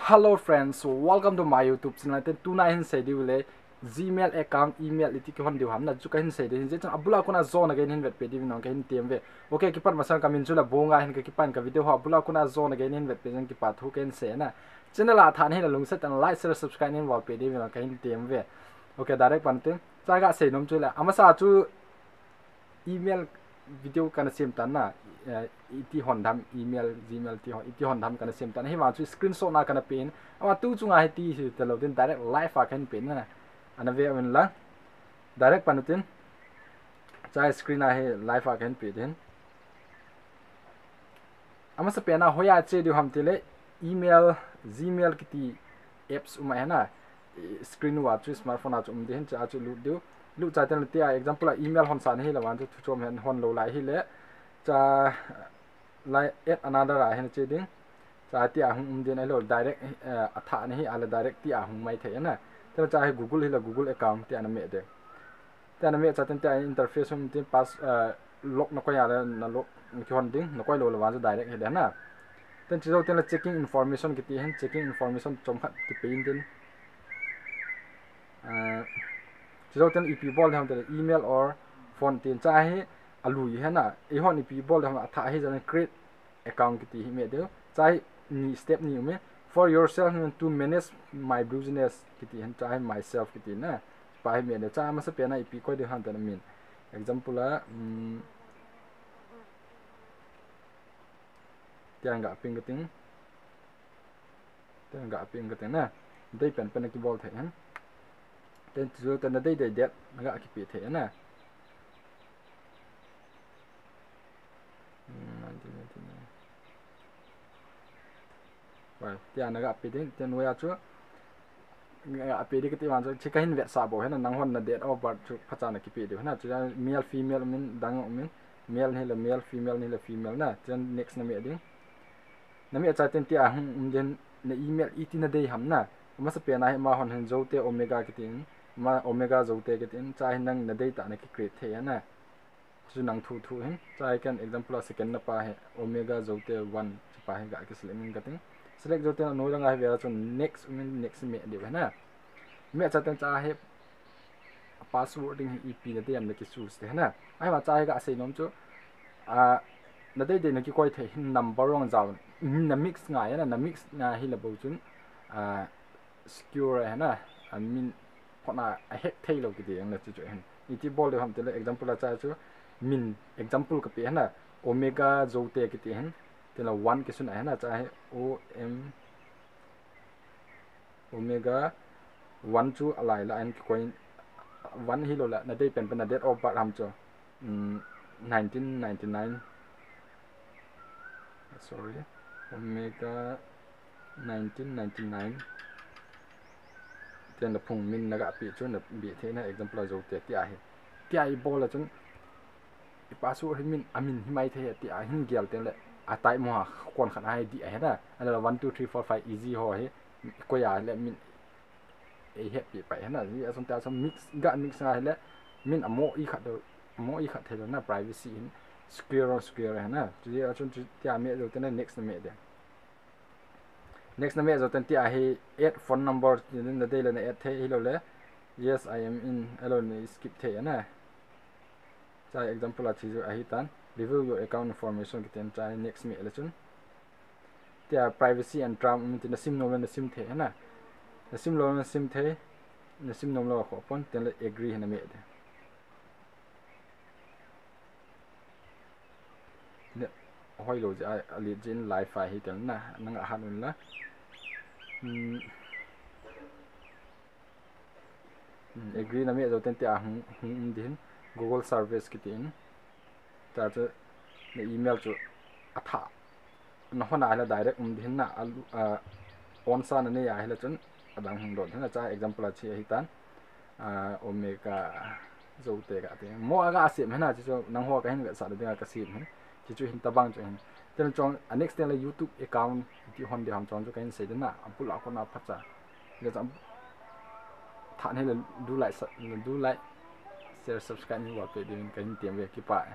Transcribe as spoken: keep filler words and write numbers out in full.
Hello friends, welcome to my YouTube channel. Te tuna hin sei diu le Gmail account, email iti kihon diu ham na chu kahin sei diu hin, je chun abula kona jona kahin vetpeh diu na kahin tem ve. Okay, kipat masang kamin chu la Bonga hin, ka kipan ka video ho abula kona jona kahin vetpeh jeng, kipa thu kahin sei na. Channel a thaneile lungset tah in like, share, subscribe nahin bolpeh diu na kahin tem ve. Okay, direct pan tin. Cha kasei nom chu le, amasa chu email video kana sem tan na, eh, iti hon dam, email, Gmail ti hon, iti hon dam kana sem tan. Hivang chu screenshot na kana pe in, ama tu chunga hi ti hi talou tin, direct live a kahin pe na. Ana ve uvin lang. Direct pan utin. Cha screen a hi live a kahin pe tin. Amasa pen a hoiya che diu ham tile, email, Gmail kiti apps um ahi na, screen uva chu, smartphone a chu um ding hin, cha chu lut diu. Lut cha tin le tia, example a email hon sa na hile vang chu thu chom hin hon lou lai hile, cha lai add another a hin che ding. Cha tia hung um ding ahilou, direct, eh, athah na hi a le direct tia hung mai thei na. Tin cha hi Google hile Google account tia na meh ding. Tia na meh cha tin tia interface um tin pass, eh, log na koi a le na log kihon ding, na koi lou le vang chu direct hi ding na. Tin chujou tin le checking information kiti hin, checking information chomkhat kipe in tin. Eh, chujou tin ipi bol ding ham tile email or phone tin, cha hi alui hi na. Eihon ipi bol ding ham, athah hi jong create account kiti hi meh diu. Cha hi ni step ni um e. For yourself, to manage my business kiti hin, cha hi myself kiti na. Pa hi meh diu. Cha masa pen a ipi koi diu ham tile min. Example a, um, tia ga ping kating. Tia ga ping kating na. Dei pen pen a kibol thei hin. Tin chu tin na dei dei date na ga kipe thei na. Hmm, nineteen ninety-nine. Tia na ga pe ding, tin noiya chu ga pe ding kati vang chu, chu kahin vetsah bou hi na, nanghon na date of birth chu phacha na kipe diu hi na, chu male female um in, dang um in, male hile male, female hile female na, chu next na meh ding. Na meh cha tin tia hung um ding, na email iti na dei ham na, masa pen a hi ama hon hin Zote Omega kiti in, ama Omega Zote kiti in, cha hi nang na dei tah na ki create thei na. Chu nang thu thu hin. Cha hi ken example a second na pa hi Omega Zote one, chu pa hi ga kiselect in kating. Select jou tin a noi lang a hi ve a chun next um in, next meh diu hi na. Meh cha tin cha hi password ding hi ipi na dei ham na ki choose thei hi na. Ahivang cha hi ga sei nom chu, a, na dei dei na kikoi thei hin number rong jao, na mix ngai na, na mix na hile bou chun, a, secure hi na, a min phot na a hack thei lou kiti ang na chu chu hin. Iti bol diu ham tile example a cha chu min example ka pe hi na, Omega Zote kiti hin, tile one kisun a hi na, cha hi O M, Omega one chu alai la hin kikoi, one hilou le na dei pen pen na date of birth ham chu, um, nineteen ninety-nine. Sorry. Omega nineteen ninety-nine. Tin la phung min na ga pe chu na be thei na, example a Zote tia hi. Tia i bol a chun i password hi min, a min hi mai thei tia hin gel tin le a type mo ha kon khat a hi dih a hi na. A le one two three four five easy ho hi. Koi a le min ei happy pai hi na, ji a chun tia chun mix, ga mix nga hile, min amo i khat deu, amo i khat thei lou na, privacy hin, square, square hi na, ji a chun chu tia meh jou tin next na meh ding. Next na meh jou tin tia hi add phone number, na dei le na add thei hilou le, yes, I am in, ahilou le skip thei na. Cha example a chu ahi tan, review your account information kiti in, cha next meh le chun. Tia privacy and term um tin, na sim nom le na sim thei hi na. Na sim lou le na sim thei, na sim nom lou a khoh pon, tin le agree hi na meh ding. Le, hoilou jeh a, a lit jeh in live a hi tin na, nang a hat un la. Hmm. Hmm, agree na meh jou tin tia hung, hung um ding hin, Google service kiti in. Tia chu na email chu athah na hon a hile direct um ding hin na, a lu-, a, on sa na nei a hile chun adang hung dot ding na, cha example a chu ahi tan, a, Omega Zote kati. Mo a ga sem hi na, chu chu nangho kahin vetsah ding a ka sem hin. Chu chu hin tabang chu hin. Tin chong, a next tin le YouTube account iti hon ding ham chong chu kahin sei ding na, abul a kona phacha. Ga chang thaneile do like, sa-, do like, share, subscribe nahin bolpeh diuvin kahin tem ve, kipa e.